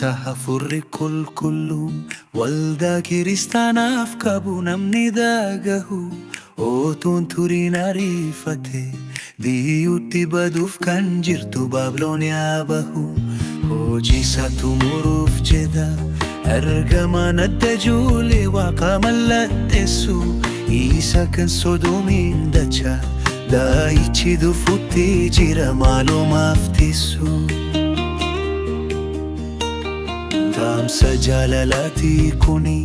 Dhaamsa hafuurri qulqulluun waldaa kiristaanaaf qabu namni dhagahu otuun turiin ariifate biyyuutti baduuf kan jirtu Baabilooniyaa bahu hojii isaa xumuruuf jedha ergamaan adda ijoollee waaqa mallatteessu isa kan Sodoomiin dacha daa'ichi dhufuutti jira maaloomaaf teessu. Dhaamsa jaalalaati kuni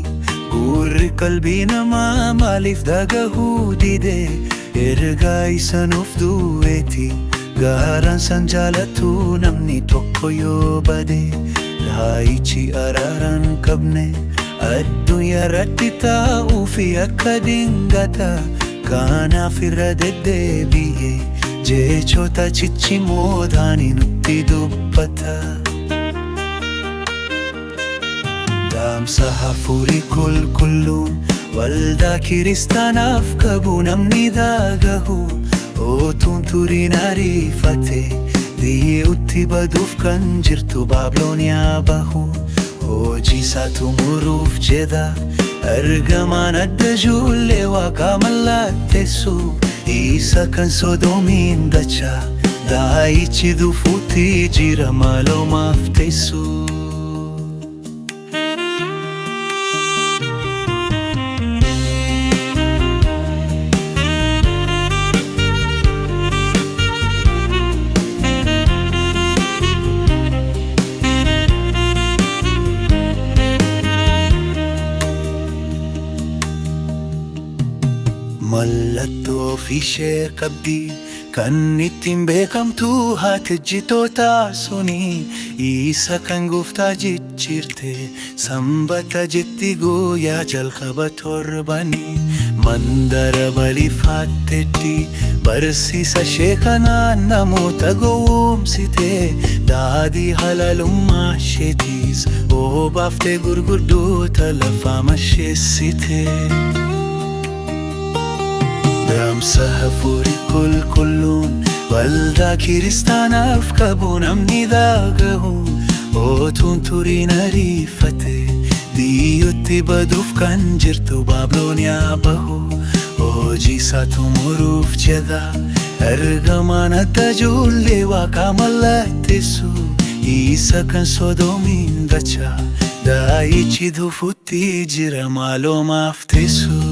gurri qalbii namaa maaliif dhagahuu dide ergaa isa nuuf du'eeti gaaraan san jaalatu namni tokko yoo bade daa'ichi araaraan qabne addunyaa irratti taa'uu fi akka dingata kanaaf irra deddeebi'e jechoota ciccimoodhaan nutti dubbata. Dhaamsa hafuurri qulqulluun waldaa kiristaanaaf qabu namni dhagahu otuun turiin ariifate biyyuutti baduuf kan jirtu Baabilooniyaa bahu hojii isaa xumuruuf jedha ergamaan adda ijoollee waaqa mallatteessu isa kan Sodoomiin dacha daa'ichi dhufuutti jira maaloomaaf teessu. Mallattoo ofii ishee qabdi kan ittiin beekamtu haati ejjitoota suni isa kan gooftaa jijjiirte sanbata jetti guyyaa jalqaba torbanii mandara balifatteetti barsiisa ishee kanaan namoota gowwoomsite daadhii halalummaa isheetiis obaaftee gurguddoota lafaa masheessite. Dhaamsa hafuurri qulqulluun waldaa kiristaanaaf qabu namni dhagahu otuun turiin ariifate biyyootti baduuf kan jirtu Baabilooniyaa bahu hojii isaa xumuruuf jedha ergamaan adda ijoollee waaqa mallatteessu isa kan Sodoomiin dacha daa'ichi dhufuutti jira maaloomaaf teessu.